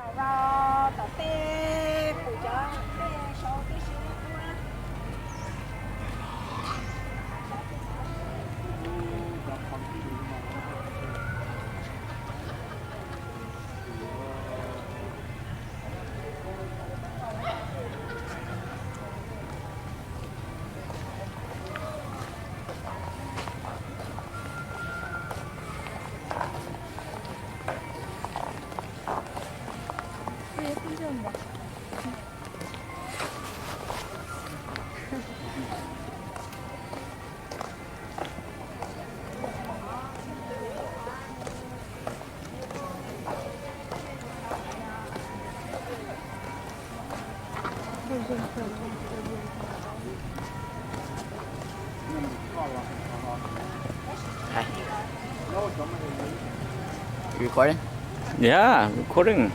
Tom tej pum cov tej sau tej si ua. Hi. Recording? Yeah, recording.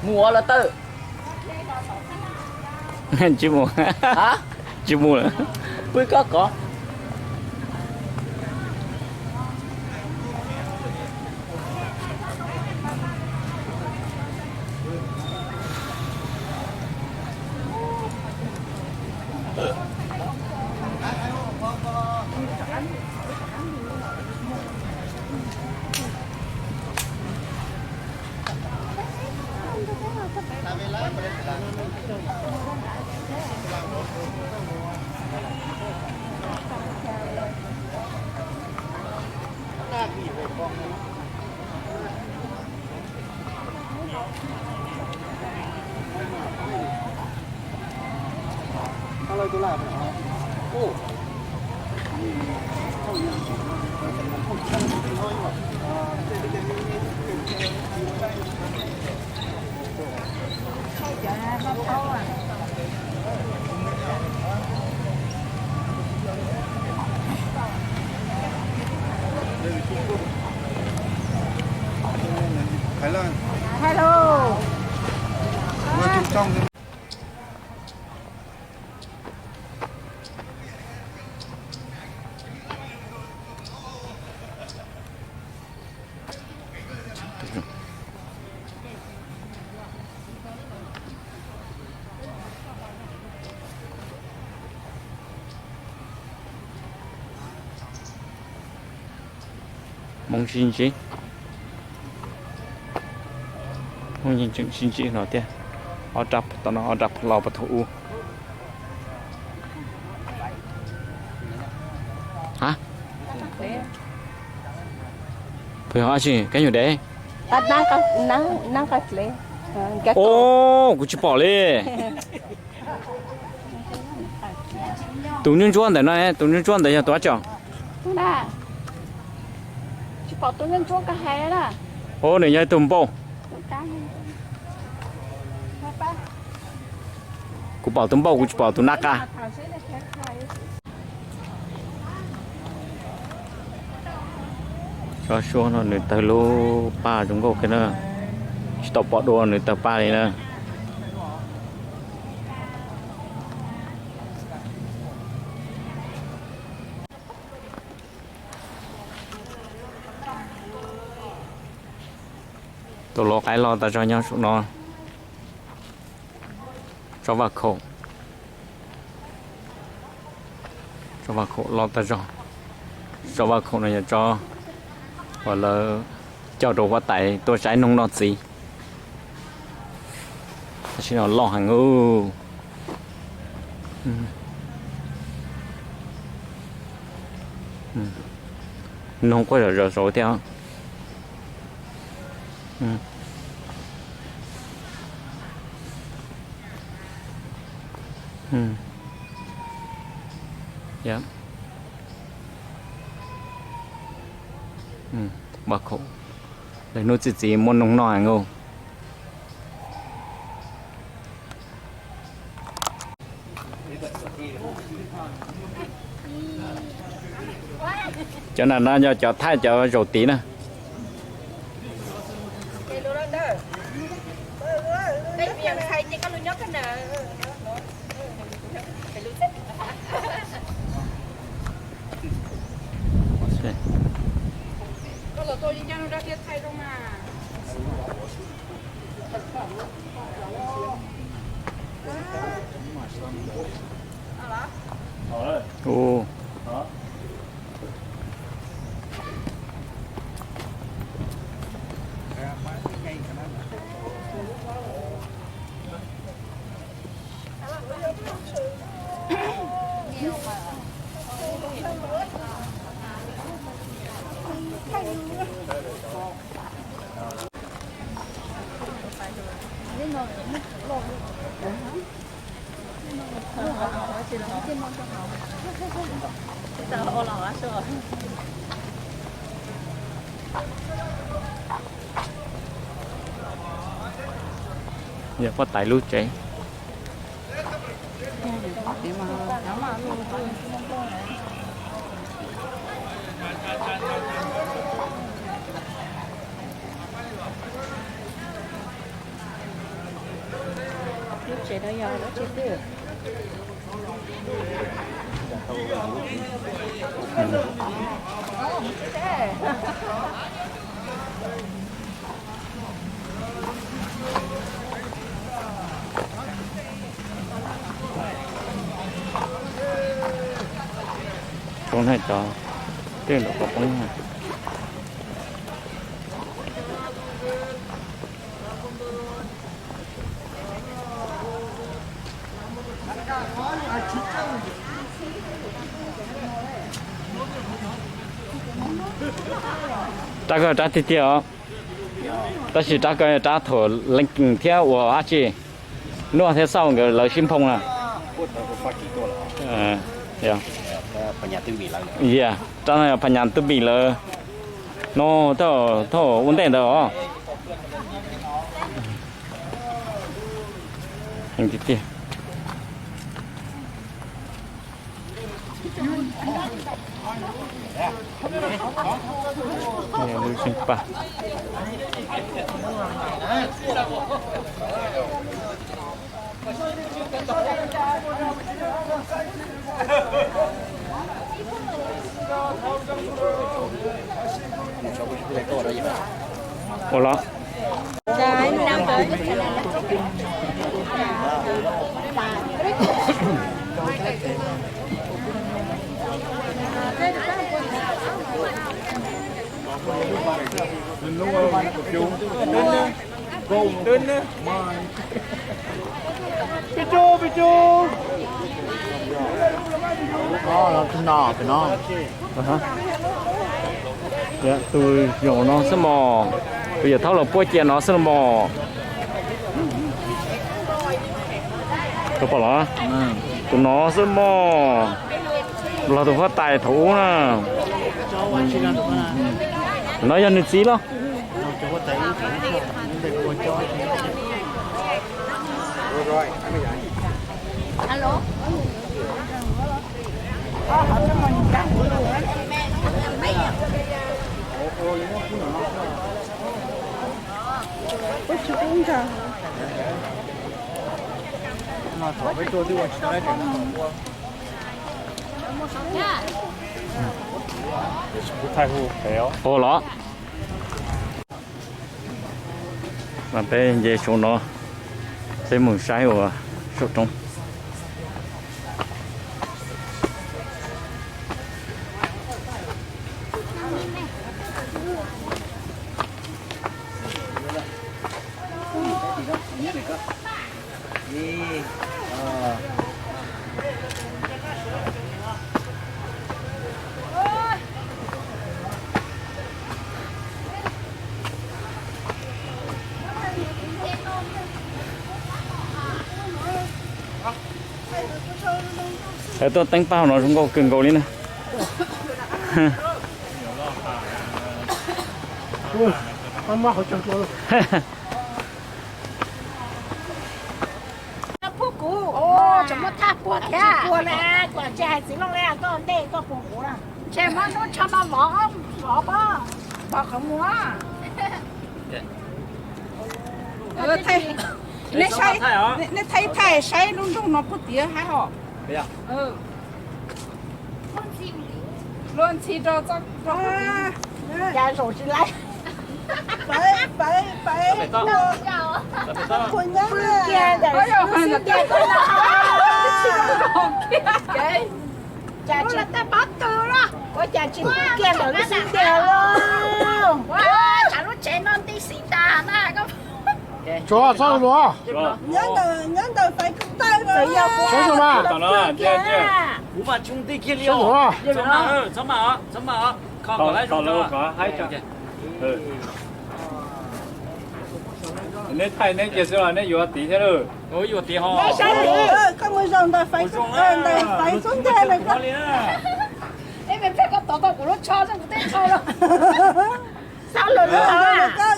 Mus ua los tawm. Tsis mus. Tsis mus lawm. Pw koj kov. Hello. Hmoob sib ntsib, Hmoob yeej tseem sib ntsib no thiab. Ob rab tom no, ob rab phav los pov thawj ub. Ha? Peb ho ab tsi kab nyuag dev. Os, kuv tsis pom li. Tus ntsuab ntsuab ntawm no, tus ntsuab ntsuab ntawd yog tus ab tsi? Os, nws yog tus npauj. Kuv pom tus npauj, kuv tsis pom tus nab qa. Tsob suab no nws tawg lub paj zoo nkauj kawg na. Tsis tau pom dua nws tawg paj li na. Tus lau qaib loj tag zog nyob saum no. Tsob vaj khaum, tsob vaj khaum loj tag zog. Tsob vaj khaum no yog tsob uas lawv coj rau huab tais tuaj saib noog noj txiv. Tam sim no loj heev. Noog quaj zom zaws thiab. Vaj khaum, lawv hnub txi txiv muaj noog noj heev. Cov no no yog cov thaij cov zaum tid na. Yog huab tais lub tsev. Lub tsev no yog lub tsev twg? Roob na cov, tej ntawm qhov poob na. Rab ko rab tiag tiag os, tab sis rab ko rab thaum leej kees thiab ua dab tsi, Nuaj thiab Xauj nkawd lawv sib nphoo na. Yog, rab no yog Phas Nyas Tub Npis lawv no, thaum ua ntej ntawd os. Heev tiag tiag. Lub zeeg paj. Ua los. Peb cub, peb cub. Tus no, tus no. Tus yog no xwb mog, tus yawm thaub los puab cia no xwb los mog. Tus pom los, tus no xwb mog. Los tus huab tais thaum ub na. Tus no yog nws txiv los? Ua los. Mas peb nce saum no, peb mus saib ua saum roob. Tuaj teeb paj hauv no zoo nkauj kawg nkaus li na. Phub kuv, tseem muaj thaj puag thiab. Puag na, kom tsis hais txiv Looj li, koj ntej koj puag kuv na. Ntshe muab lub tsho no vov, vov pob, vov qhov muag. Nej thaij, nej thaij thaij saib lub nroog no puag tid hab hos. Luag ntxhi rau txoj, rau Cas zaum tsis laib. Pais, pais, pais. Qhua nyab na. Cas tsis, ua cas tsis pub kiag ntawm lub xib tiag los? Tsam lub tsev no nti xib tag na. Tsuav txhob luag. Nyob ntawm, nyob ntawm Faiv tus taw no. Txhob luag mas. Kuv mas tsis nti kiag li os. Txhob mas, txhob mas, txhob mas. Neb thaij neb kiag xwb los neb yuav tiv thiab lawm. Yuav tiv ho. Koj mus zaum ntawm Faiv, ntawm Faiv xub ntiag na koj. Eb, me pheej koj tov tau kuv lub tsho xwb kuv tej tsho los. Xauj lus lub,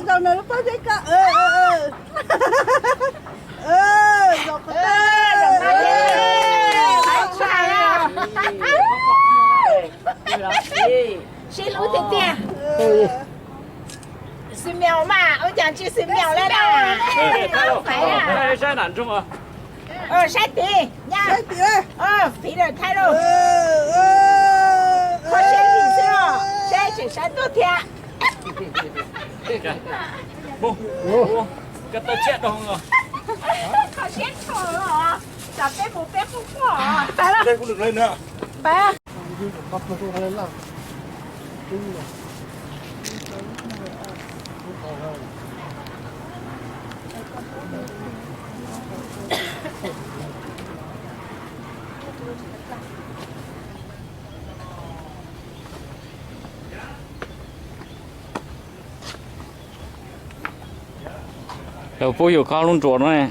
zaum ntawm lub pob zeb koj. Zaum qhov tag. Sib hlub tiag tiag. Xwm miaus mas, ua cas tsis xwm miaus li na? Saib tim, fiv lawm thaij lauj. Kho siab lim xwb os, seb tseem saib tuaj thiab. Kho siab tshua los, tsam peb mus peb quaj quaj. Lawv pub yus khob lub nruas no ne.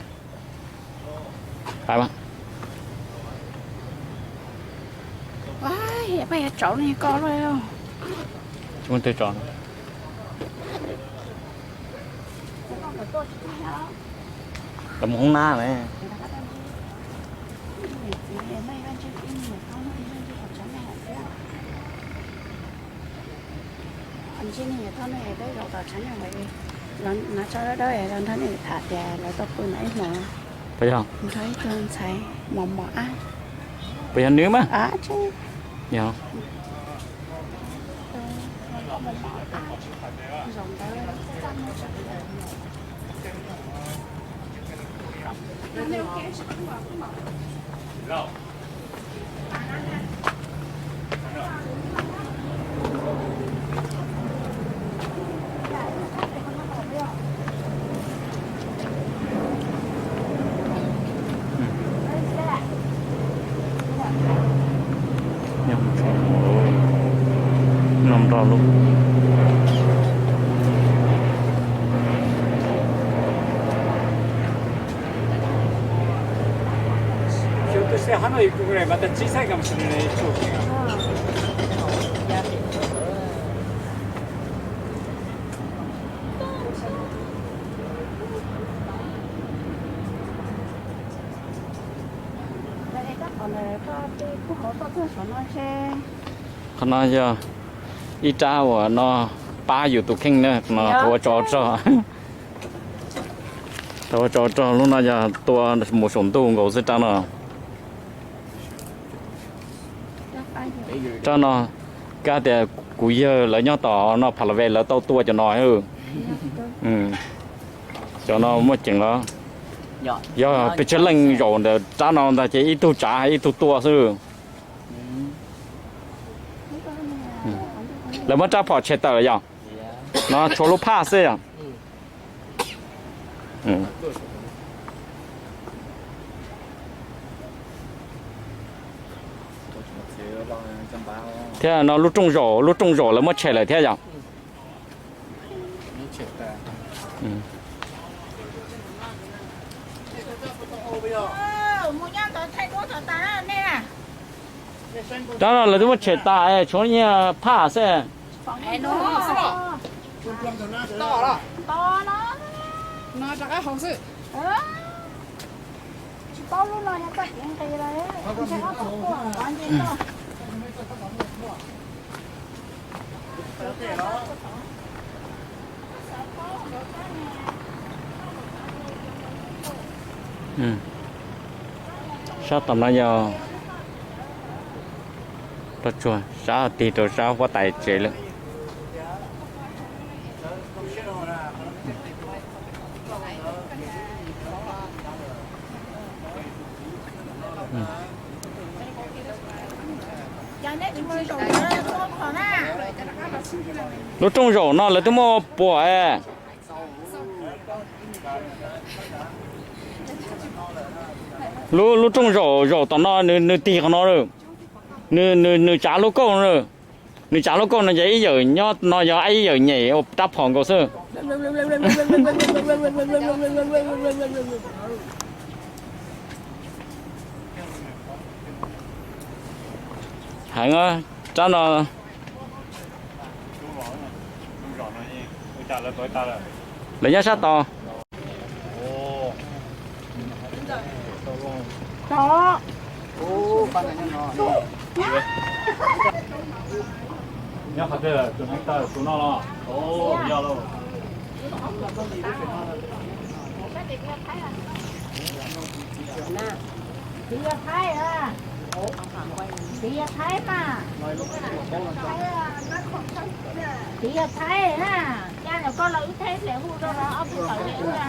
Peb yuav tsauv no koj lawm. Tsis muaj twg tsauv. Lawv mus hoob nab ne. Ntshe nej yuav thauj nej peb zaum tom tshav nyoog lawm, lawv nrog nej tham tias lawv tau pw no ib hmos, nrog ib tug ntxhais mos mos ab. Puas yog nws mas? Yog. Nyob nrog lub. Qhov no yog ib rab uas no pab yus tus kheej na, no thaum ua tsov rog. Thaum ua tsov rog lub no yog tua mus saum ntuj nkaus xwb rab no. Rab no, kab tias kuv yawg lawv nyob tom no Pha La Ve lawv tau tua cov no. Cov no muaj ceem los? Yog pes tsawg leej zaum ntawm rab no ntag ces ib tug tsav ib tug tua xwb. Lawv muab rab phom tshem tawm lawm yog? No tshuav lub phaj xwb yog? Thiab no lub rooj zaum, lub rooj zaum lawv muab tshem lawm thiab yog? Rab no lawv twb muab tshem tas, tshuav nyiaj phaj xwb. Sab tom no yog rau tsuag, sab tig rau sab huab tais tsev lawm. Lub rooj zaum no lawv twb muaj puas. Lub, lub rooj zaum, zaum tom no nws, nws tig qhov no lawm. Nws, nws, nws tsav lub kauj no lawm. Nws tsav lub kauj no ces ib yawm nyob no yog ib yawm nyem ua rab phom nkaus xwb. Heev, rab no. Lawv nyob sab tod. Nyob qhov twg, tus neev taw tus no los? Yog lauj. Txiv yog Thaib a, txiv yog Thaib mas, txiv yog Thaib na, ca los koj los wb Thaib hle hu rau los ob peb tawm li wb a.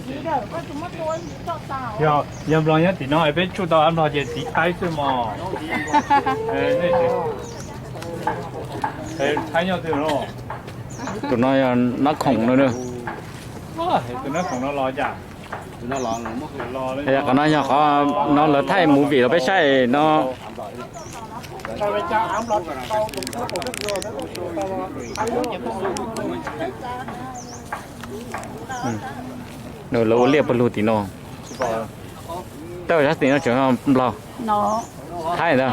Txiv dawm koj tsis muab tua tsis tau tau. Yog, yog Nplog nyob tim no es peb tsuj tau Nplog ces txiv Thaib xwb mos. Thaib nyob twg no? Tus no yog Nab Khoom no. Tus Nab Khoom no los cas? Qhov no yog qhov no lawv thaij movie los peb saib no. Lawv ua liaj pawg lug tim no. Tej sab tim no tseem Nplog, Thaib ntag.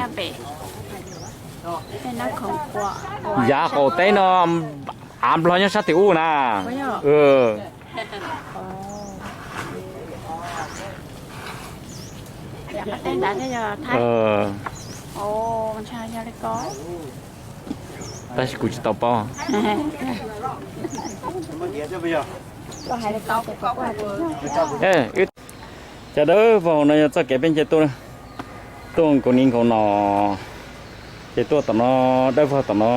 Yav qaum teb no av Nplog nyob sab tim ub na. Tab sis kuv tsis tau paub. Cov dawb vog no yog txoj kev peb nce tuaj, tuaj nkaus ni nkaus no, ces tuaj tom no, dawb vog tom no.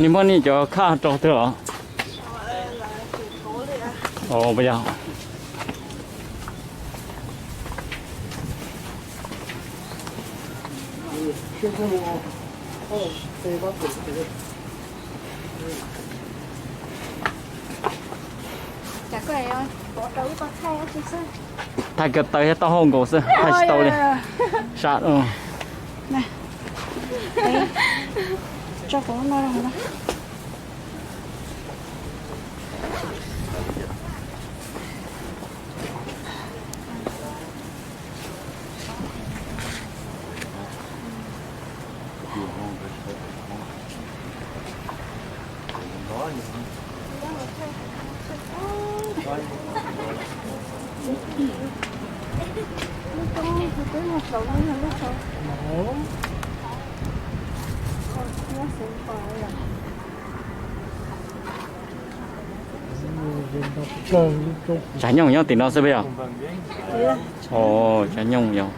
Nws muab nej cov khaj rau twg los? Ov, puas yog? Thaij kiag taw thiab taub hau nkaus xwb, thaij tsis tau li. Sab. Tsav nyooj nyob tim no xwb puas yog? Ov, tsav nyooj yog.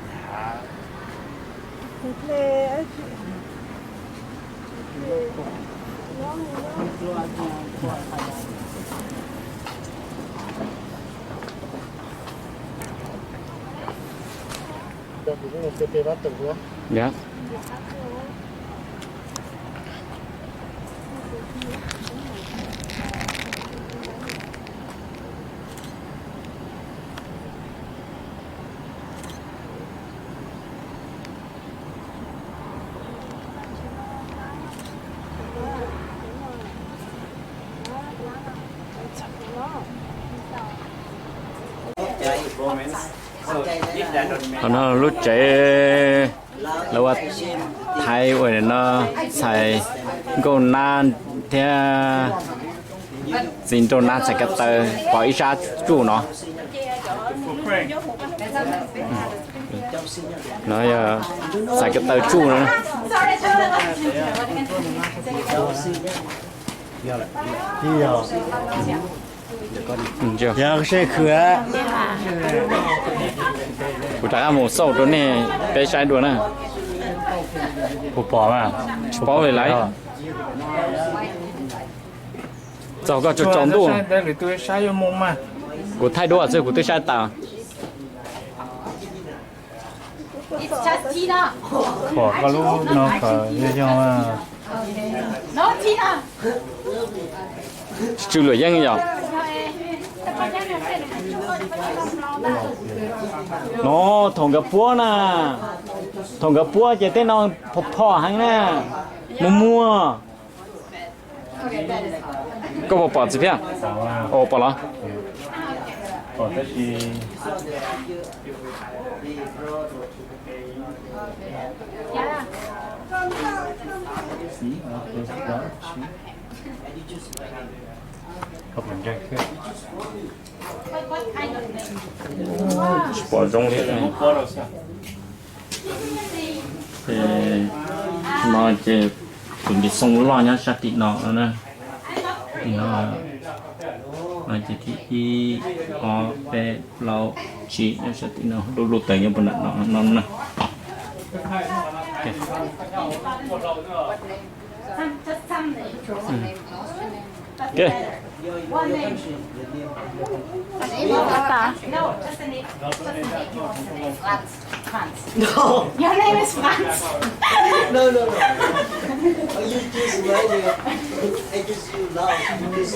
Qhov no lub tsev lawv ua thaiv ua no, txhais nkauj nab thiab txiv nraug nab txhais ko taw pov ib sab tsuj no. No yog txhais ko taw tsuj no. Kuv rov qab mus xauj rau nej peb saib dua na. Kuv pom mas tsis paub li lawm. Txog koj tsaus tsaus ntuj. Kuv thaij duab xwb kuv twb saib tas. Pom koj lub no kom yog yog. Tsw luam yeeb yom. No thaum nkawd puab na, thaum nkawd puab ces tej no phom phom heev na, muag muag. Koj puas pom txiv Phiaj? Pom los? Tsis pom zoo li. Ces no ces tus ntiv xoo loj nyob sab tim no no na. Tim no, no ces thib ib, ob, peb, plaub, tsib nyob sab tim no, lub lub taws nyob puag nram no no na. Your name is Franz. No, no, no. You choose my name. I choose you now. You choose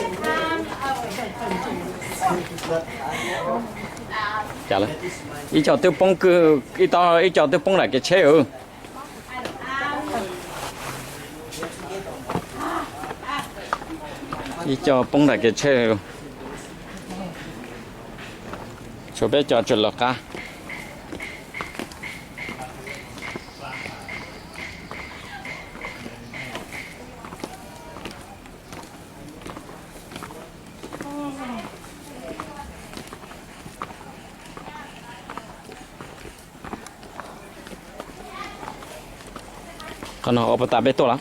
Ib co twb poob kwj, ib co twb poob nram kev tsheb. Ib co poob nram kev tsheb. Tshuav peb co tseem lawv qab. Qhov no ua puas tas peb tuaj lawm?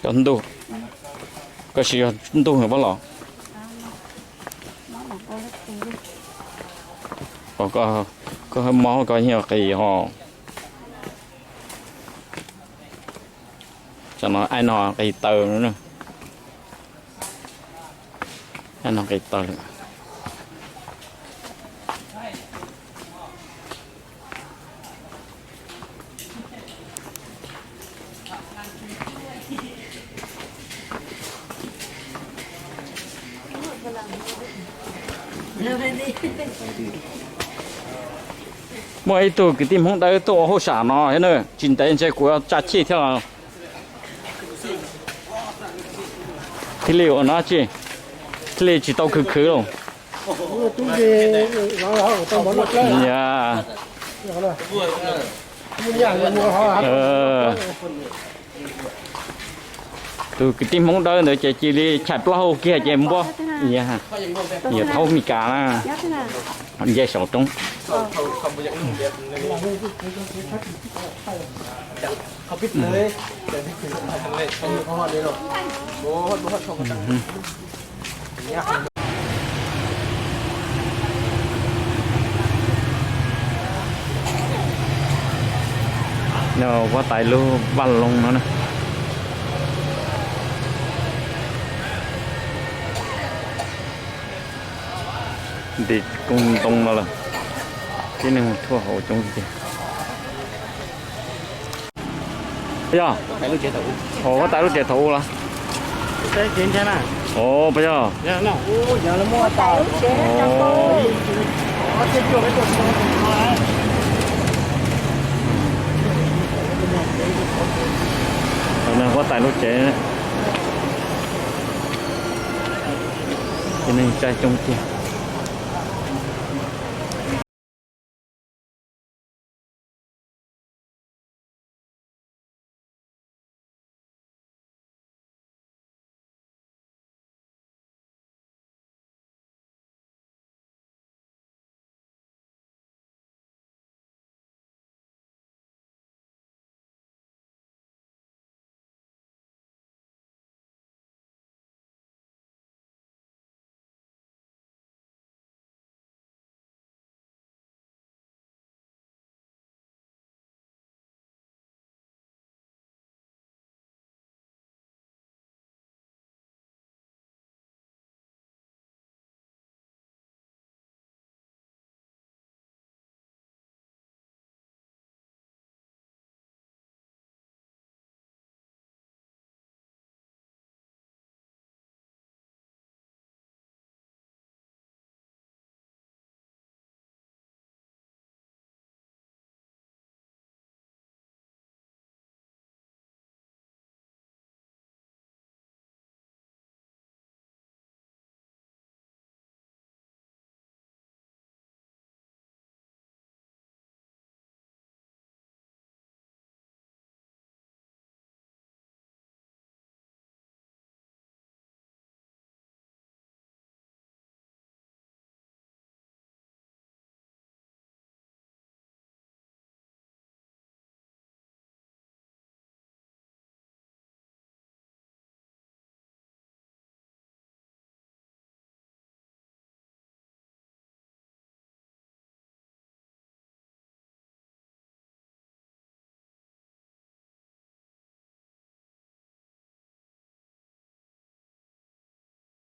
Cov ntug, koj siv yog ntug pob los? Koj mob koj yog qis ho. Tam no aib no qis taw, aib no qis taw lawm. Muaj ib tug kwv tij Hmoob Dawb tuaj ua hauj sam no thiab na, tsis ntev ntshe kuv tsa chij thiab los thiaj li ua no tsis, thiaj li tsis tau khwv khwv los. Tus kwv tij Hmoob Dawb ntawd ces cia li chais plaub hau kiag ces npuab, yog thaub Mes Kas na, nce saum roob. No huab tais lub vaj loog no na. Nti koob ntoo no lawm, tib neeg thuaj hauv coob tiag. Yog, huab tais lub tsev thaum ub los? Ov, puas yog? Huab tais lub tsev, ces neeg tsaib coob tiag.